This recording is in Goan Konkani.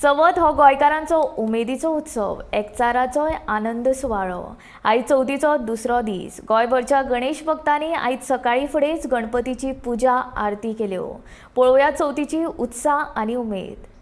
चवथ हो गोंयकारांचो उमेदीचो उत्सव, एकचाराचोय आनंद सुवाळो. आयज चवथीचो दुसरो दीस. गोंयभरच्या गणेश भक्तांनी आयज सकाळी फुडेंच गणपतीची पुजा आरती केल्यो. पळोवया चवथीची उत्साह आनी उमेद.